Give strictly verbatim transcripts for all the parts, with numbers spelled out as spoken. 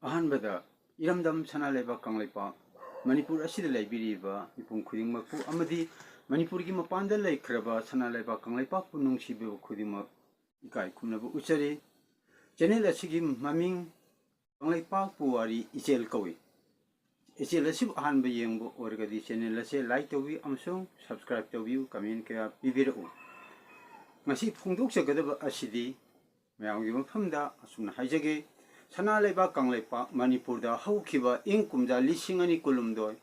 ꯑꯍꯥꯟꯕꯗ ꯏꯔꯝꯗꯝ ꯁꯅꯥ ꯂꯩꯕꯥꯛ ꯀꯪꯂꯩꯄꯥꯛ ꯃꯅꯤꯄꯨꯔ ꯑꯁꯤꯗ ꯂꯩꯕꯤꯔꯤꯕ ꯃꯤꯄꯨꯝ ꯈꯨꯗꯤꯡꯃꯛꯄꯨ ꯑꯃꯗꯤ ꯃꯅꯤꯄꯨꯔꯒꯤ ꯃꯄꯥꯟꯗ ꯂꯩꯈ꯭ꯔꯕ ꯁꯅꯥ ꯂꯩꯕꯥꯛ ꯀꯪꯂꯩꯄꯥꯛꯄꯨ ꯅꯨꯡꯁꯤꯕꯤꯕ ꯈꯨꯗꯤꯡꯃꯛ ꯏꯀꯥꯏ ꯈꯨꯝꯅꯕ ꯎꯠꯆꯔꯤ꯫ ꯆꯦꯅꯦꯜ ꯑꯁꯤꯒꯤ ꯃꯃꯤꯡ ꯀꯪꯂꯩꯄꯥꯛꯄꯨ ꯋꯥꯔꯤ ꯏꯆꯦꯜ ꯀꯧꯏ꯫ ꯏꯆꯦꯜ ꯑꯁꯤꯕꯨ ꯑꯍꯥꯟꯕ ꯌꯦꯡꯕ ꯑꯣꯏꯔꯒꯗꯤ ꯆꯦꯅꯦꯜ ꯑꯁꯦ ꯂꯥꯏꯛ ꯇꯧꯕꯤꯌꯨ ꯑꯃꯁꯨꯡ ꯁꯕꯁꯀ꯭ꯔꯥꯏꯕ ꯇꯧꯕꯤꯌꯨ, ꯀꯃꯦꯟ ꯀꯌꯥ ꯄꯤꯕꯤꯔꯛꯎ꯫ ꯉꯁꯤ ꯐꯣꯡꯗꯣꯛꯆꯒꯗꯕ ꯑꯁꯤꯗꯤ ꯃꯌꯥꯝꯒꯤ ꯃꯐꯝꯗ ꯑꯁꯨꯝꯅ ꯍꯥꯏꯖꯒꯦ, ꯁꯅꯥ ꯂꯩꯕꯥꯛ ꯀꯪꯂꯩꯄꯥꯛ ꯃꯅꯤꯄꯨꯔꯗ ꯍꯧꯈꯤꯕ ꯏꯪ ꯀꯨꯝꯖꯥ ꯂꯤꯁꯤꯡ ꯑꯅꯤ ꯀꯨꯟꯍꯨꯝꯗꯣꯏ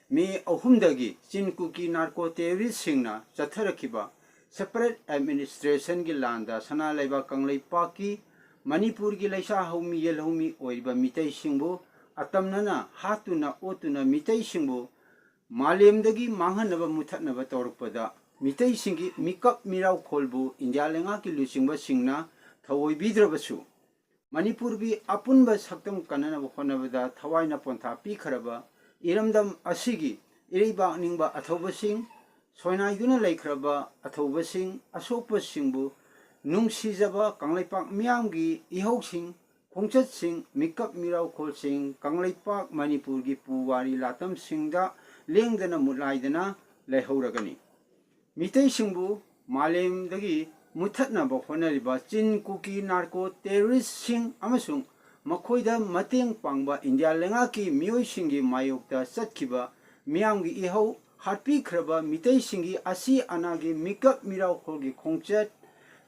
ꯃꯦ ꯑꯍꯨꯝꯗꯒꯤ ꯆꯤꯟ ꯀꯨꯀꯤ ꯅꯥꯔꯀꯣ ꯇꯦꯔꯣꯔꯤꯁꯁꯤꯡꯅ ꯆꯠꯊꯔꯛꯈꯤꯕ ꯁꯦꯄꯔꯦꯠ ꯑꯦꯗꯃꯤꯅꯤꯁꯇ꯭ꯔꯦꯁꯟꯒꯤ ꯂꯥꯟꯗ ꯁꯅꯥ ꯂꯩꯕꯥꯛ ꯀꯪꯂꯩꯄꯥꯛꯀꯤ ꯃꯅꯤꯄꯨꯔꯒꯤ ꯂꯩꯁꯥ ꯍꯧꯃꯤ ꯌꯦꯜꯍꯧꯃꯤ ꯑꯣꯏꯔꯤꯕ ꯃꯤꯇꯩꯁꯤꯡꯕꯨ ꯑꯇꯝꯅꯅ ꯍꯥꯠꯇꯨꯅ ꯑꯣꯠꯇꯨꯅ ꯃꯤꯇꯩꯁꯤꯡꯕꯨ ꯃꯥꯂꯦꯝꯗꯒꯤ ꯃꯥꯡꯍꯟꯅꯕ ꯃꯨꯊꯠꯅꯕ ꯇꯧꯔꯛꯄꯗ ꯃꯤꯇꯩꯁꯤꯡꯒꯤ ꯃꯤꯀꯞ ꯃꯤꯔꯥꯎꯈꯣꯜꯕꯨ ꯏꯟꯗꯤꯌꯥ ꯂꯩꯉꯥꯛꯀꯤ ꯂꯨꯆꯤꯡꯕꯁꯤꯡꯅ ꯊꯑꯣꯏꯕꯤꯗ꯭ꯔꯕꯁꯨ, ꯃꯅꯤꯄꯨꯔꯒꯤ ꯑꯄꯨꯟꯕ ꯁꯛꯇꯝ ꯀꯟꯅꯅꯕ ꯍꯣꯠꯅꯕꯗ ꯊꯋꯥꯏꯅ ꯄꯣꯟꯊꯥ ꯄꯤꯈ꯭ꯔꯕ ꯏꯔꯝꯗꯝ ꯑꯁꯤꯒꯤ ꯏꯔꯩꯕꯥꯛ ꯅꯤꯡꯕ ꯑꯊꯧꯕꯁꯤꯡ, ꯁꯣꯏꯅꯥꯏꯗꯨꯅ ꯂꯩꯈ꯭ꯔꯕ ꯑꯊꯧꯕꯁꯤꯡ, ꯑꯁꯣꯛꯄꯁꯤꯡꯕꯨ ꯅꯨꯡꯁꯤꯖꯕ ꯀꯪꯂꯩꯄꯥꯛ ꯃꯤꯌꯥꯝꯒꯤ ꯏꯍꯧꯁꯤꯡ, ꯈꯣꯡꯆꯠꯁꯤꯡ, ꯃꯤꯀꯞ ꯃꯤꯔꯥꯎꯈꯣꯜꯁꯤꯡ ꯀꯪꯂꯩꯄꯥꯛ ꯃꯅꯤꯄꯨꯔꯒꯤ ꯄꯨꯋꯥꯔꯤ ꯂꯥꯇꯝꯁꯤꯡꯗ ꯂꯦꯡꯗꯅ ꯃꯨꯠꯂꯥꯏꯗꯅ ꯂꯩꯍꯧꯔꯒꯅꯤ꯫ ꯃꯤꯇꯩꯁꯤꯡꯕꯨ ꯃꯥꯂꯦꯝꯗꯒꯤ ꯃꯨꯠꯊꯠꯅꯕ ꯍꯣꯠꯅꯔꯤꯕ ꯆꯤꯟ ꯀꯨꯀꯤ ꯅꯥꯔꯀꯣ ꯇꯦꯔꯣꯔꯤꯁꯁꯤꯡ ꯑꯃꯁꯨꯡ ꯃꯈꯣꯏꯗ ꯃꯇꯦꯡ ꯄꯥꯡꯕ ꯏꯟꯗꯤꯌꯥ ꯂꯩꯉꯥꯛꯀꯤ ꯃꯤꯑꯣꯏꯁꯤꯡꯒꯤ ꯃꯥꯌꯣꯛꯇ ꯆꯠꯈꯤꯕ ꯃꯤꯌꯥꯝꯒꯤ ꯏꯍꯧ ꯍꯥꯠꯄꯤꯈ꯭ꯔꯕ ꯃꯤꯇꯩꯁꯤꯡꯒꯤ ꯑꯁꯤ ꯑꯅꯥꯒꯤ ꯃꯤꯀꯞ ꯃꯤꯔꯥꯎꯈꯣꯜꯒꯤ ꯈꯣꯡꯆꯠ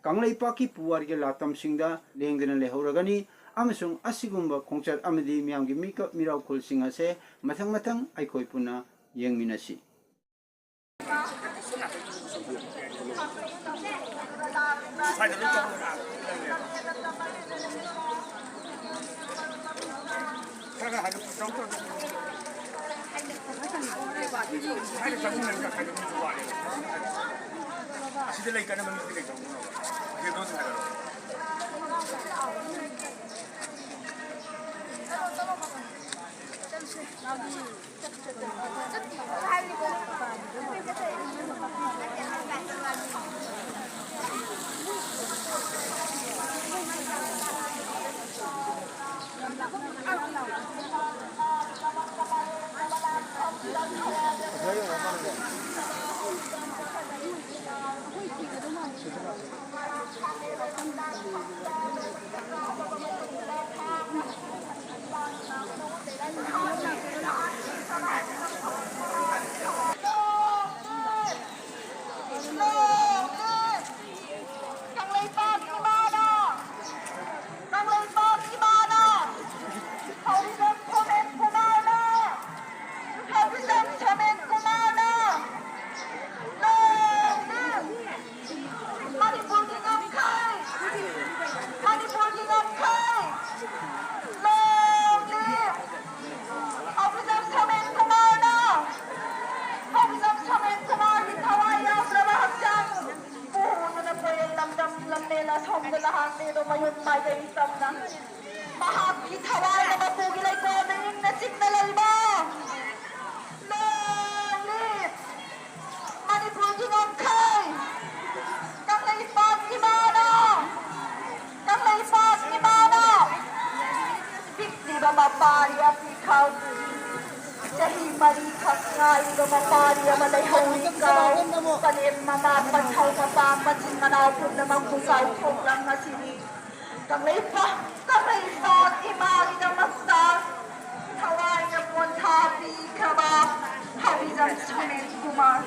ꯀꯪꯂꯩꯄꯥꯛꯀꯤ ꯄꯨꯋꯥꯔꯤꯒꯤ ꯂꯥꯇꯝꯁꯤꯡꯗ ꯂꯦꯡꯗꯅ ꯂꯩꯍꯧꯔꯒꯅꯤ ꯑꯃꯁꯨꯡ ꯑꯁꯤꯒꯨꯝꯕ ꯈꯣꯡꯆꯠ ꯑꯃꯗꯤ ꯃꯤꯌꯥꯝꯒꯤ ꯃꯤꯀꯞ ꯃꯤꯔꯥꯎꯈꯣꯜꯁꯤꯡ ꯑꯁꯦ ꯃꯊꯪ ꯃꯊꯪ ꯑꯩꯈꯣꯏ ꯄꯨꯟꯅ ꯌꯦꯡꯃꯤꯟꯅꯁꯤ꯫ ꯃꯍꯥꯛꯀꯤ ꯊꯋꯥꯏꯅ ꯃꯄꯨꯒꯤ ꯂꯩꯀꯣꯜꯗ ꯏꯪꯅ ꯆꯤꯛꯅ ꯂꯩꯕ꯫ Long live ꯃꯅꯤꯄꯨꯔꯒꯤ ꯉꯝꯈꯩ! ꯀꯪꯂꯩꯄꯥꯛ ꯏꯃꯥꯅ, ꯀꯪꯂꯩꯄꯥꯛ ꯏꯃꯥꯅ ꯄꯤꯛꯂꯤꯕ ꯃꯄꯥꯔꯤ ꯑꯄꯤꯛꯈꯛ, ꯆꯍꯤ ꯃꯔꯤꯈꯛ ꯉꯥꯏꯔꯤꯕ ꯃꯄꯥꯔꯤ ꯑꯃ ꯂꯩꯍꯧꯔꯤ꯫ ꯀꯥꯎ ꯄꯂꯦꯝ ꯃꯃꯥ, ꯄꯟꯊꯧ ꯃꯄꯥ, ꯃꯆꯤꯟ ꯃꯅꯥꯎ ꯄꯨꯝꯅꯃꯛꯄꯨ ꯆꯥꯎꯊꯣꯛꯂꯝ ꯑꯁꯤꯅꯤ꯫ ꯀꯪꯂꯩꯄꯥꯛ, ꯀꯪꯂꯩꯄꯥꯛ ꯏꯃꯥꯒꯤꯗꯃꯛꯇ ꯊꯋꯥꯏꯅ ꯄꯣꯟꯊꯥ ꯄꯤꯈ꯭ꯔꯕ ꯍꯥꯎꯕꯤꯖꯝ ꯁꯣꯃꯦꯟ ꯀꯨꯃꯥꯔ꯫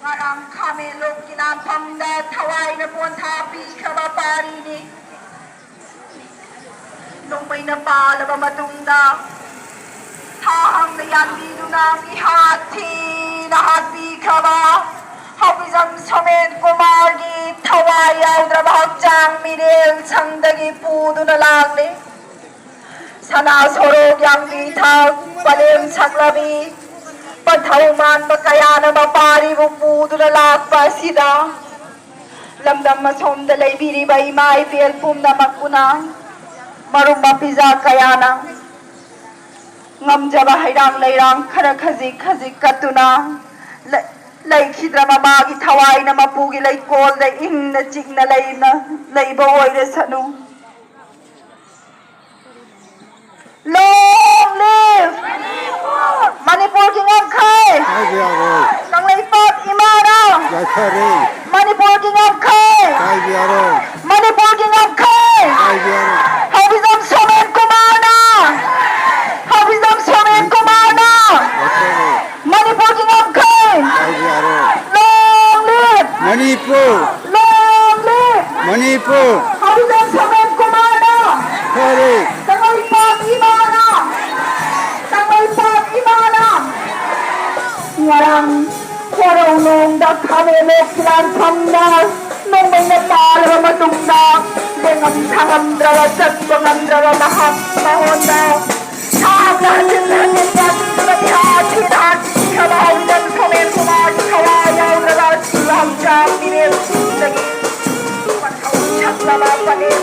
ꯉꯔꯥꯡ ꯈꯥꯃꯦꯟꯂꯣꯛꯀꯤ ꯂꯥꯟꯐꯝꯗ ꯊꯋꯥꯏꯅ ꯄꯣꯟꯊꯥ ꯄꯤꯈ꯭ꯔꯕ ꯄꯥꯔꯤꯅꯤ꯫ ꯅꯣꯡꯃꯩꯅ ꯄꯥꯜꯂꯕ ꯃꯇꯨꯡꯗ ꯊꯥꯡꯅ ꯌꯥꯟꯕꯤꯗꯨꯅ ꯃꯤꯍꯥꯠ ꯊꯤꯅ ꯍꯥꯠꯄꯤꯈ꯭ꯔꯕ ꯍꯥꯎꯕꯤꯖꯝ ꯁꯣꯃꯦꯟ ꯀꯨꯃꯥꯔꯒꯤ ꯊꯋꯥꯏ ꯌꯥꯎꯗ꯭ꯔꯕ ꯍꯛꯆꯥꯡ ꯃꯤꯔꯦꯜ ꯁꯪꯗꯒꯤ ꯄꯨꯗꯨꯅ ꯂꯥꯛꯂꯤ꯫ ꯁꯅꯥ ꯁꯣꯔꯣꯛ ꯌꯥꯡꯕꯤ ꯊꯥꯛ ꯄꯂꯦꯝ ꯁꯛꯂꯕꯤ ꯄꯟꯊꯧ ꯃꯥꯟꯕ ꯀꯌꯥꯅ ꯃꯄꯥꯔꯤꯕꯨ ꯄꯨꯗꯨꯅ ꯂꯥꯛꯄ ꯑꯁꯤꯗ ꯂꯝꯗꯝ ꯑꯁꯣꯝꯗ ꯂꯩꯕꯤꯔꯤꯕ ꯏꯃꯥ ꯏꯕꯦꯜ ꯄꯨꯝꯅꯃꯛꯄꯨꯅ ꯃꯔꯨꯞ ꯃꯄꯤꯖꯥ ꯀꯌꯥꯅ ꯉꯝꯖꯕ ꯍꯩꯔꯥꯡ ꯂꯩꯔꯥꯡ ꯈꯔ ꯈꯖꯤꯛ ꯈꯖꯤꯛ ꯀꯠꯇꯨꯅ ꯂꯩ-, ꯂꯩꯈꯤꯗ꯭ꯔꯕ ꯃꯥꯒꯤ ꯊꯋꯥꯏꯅ ꯃꯄꯨꯒꯤ ꯂꯩꯀꯣꯜꯗ ꯏꯪꯅ ꯆꯤꯛꯅ ꯂꯩꯅ ꯂꯩꯕ ꯑꯣꯏꯔꯁꯅꯨ꯫ Long live ꯃꯅꯤꯄꯨꯔꯒꯤ ꯉꯝꯈꯩ! ꯍꯥꯏꯕ ꯌꯥꯔꯣꯏ꯫ ꯀꯪꯂꯩꯄꯥꯛ ꯏꯃꯥꯅ! ꯌꯥꯏꯐꯔꯦ꯫ ꯃꯅꯤꯄꯨꯔꯒꯤ ꯉꯝꯈꯩ! ꯍꯥꯏꯕ ꯌꯥꯔꯣꯏ꯫ ꯃꯅꯤꯄꯨꯔꯒꯤ ꯉꯝꯈꯩ! ꯍꯥꯏꯕ ꯌꯥꯔꯣꯏ꯫ ꯍꯥꯎꯕꯤꯖꯝ ꯁꯣꯃꯦꯟ ꯀꯨꯃꯥꯔꯅ! ꯍꯥꯎꯕꯤꯖꯝ ꯁꯣꯃꯦꯟ ꯀꯨꯃꯥꯔꯅ! ꯌꯥꯏꯐꯔꯦ꯫ ꯃꯅꯤꯄꯨꯔꯒꯤ ꯉꯝꯈꯩ! ꯍꯥꯏꯕ ꯌꯥꯔꯣꯏ꯫ Long live! Manipur! Long live! Manipur! ꯍꯥꯎꯕꯤꯖꯝ ꯁꯣꯃꯦꯟ ꯀꯨꯃꯥꯔꯅ! ꯐꯔꯦ! ꯀꯪꯂꯩꯄꯥꯛ ꯏꯃꯥꯅ! ꯀꯪꯂꯩꯄꯥꯛ ꯏꯃꯥꯅ! ꯉꯔꯥꯡ ꯈꯣꯔꯧꯅꯣꯡꯗ ꯈꯥꯃꯦꯟꯂꯣꯛ ꯂꯥꯟꯐꯝꯗ ꯅꯣꯡꯃꯩꯅ ꯄꯥꯜꯂꯕ ꯃꯇꯨꯡꯗ ꯂꯦꯡꯉꯝ ꯊꯥꯉꯝꯗ꯭ꯔꯕ, ꯆꯠꯄ ꯉꯝꯗ꯭ꯔꯕ ꯃꯍꯥꯛ ꯃꯉꯣꯟꯗ ꯁꯥꯡꯅ ꯍꯟꯖꯤꯟ ꯍꯟꯖꯤꯟ ꯌꯥꯟꯕꯤꯗꯨꯅ ꯃꯤꯍꯥꯠ ꯊꯤꯅ ꯍꯥꯠꯄꯤꯈ꯭ꯔꯕ ꯍꯥꯎꯕꯤꯖꯝ ꯁꯣꯃꯦꯟ ꯀꯨꯃꯥꯔꯒꯤ ꯊꯋꯥꯏ ꯌꯥꯎꯗ꯭ꯔꯕ ꯁꯤꯕ ꯍꯛꯆꯥꯡ ꯃꯤꯔꯦꯜꯁꯤꯡꯗꯒꯤ ꯄꯟꯊꯧ ꯁꯛꯂꯕ ꯄꯂꯦꯝ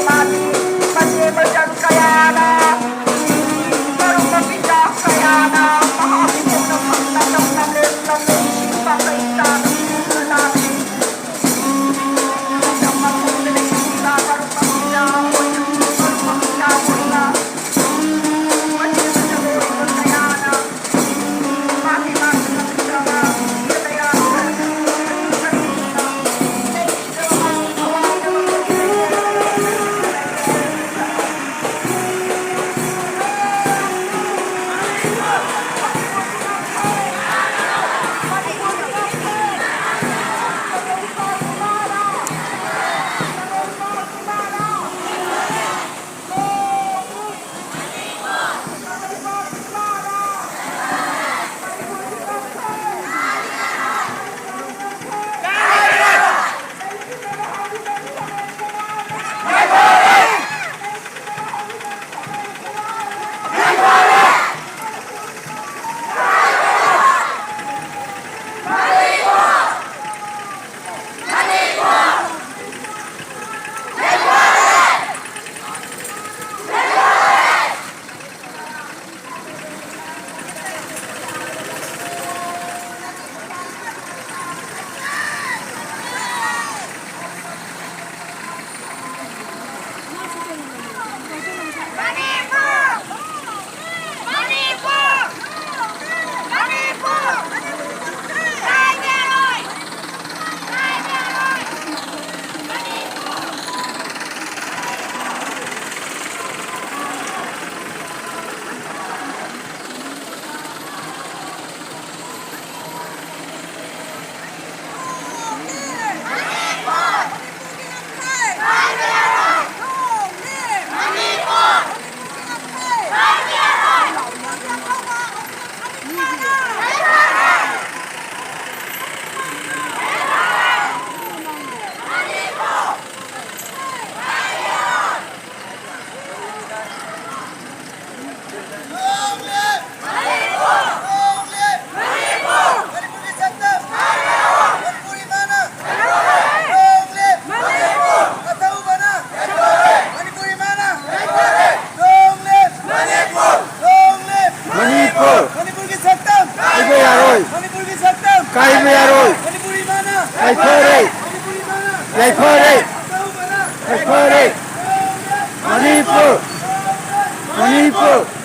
People!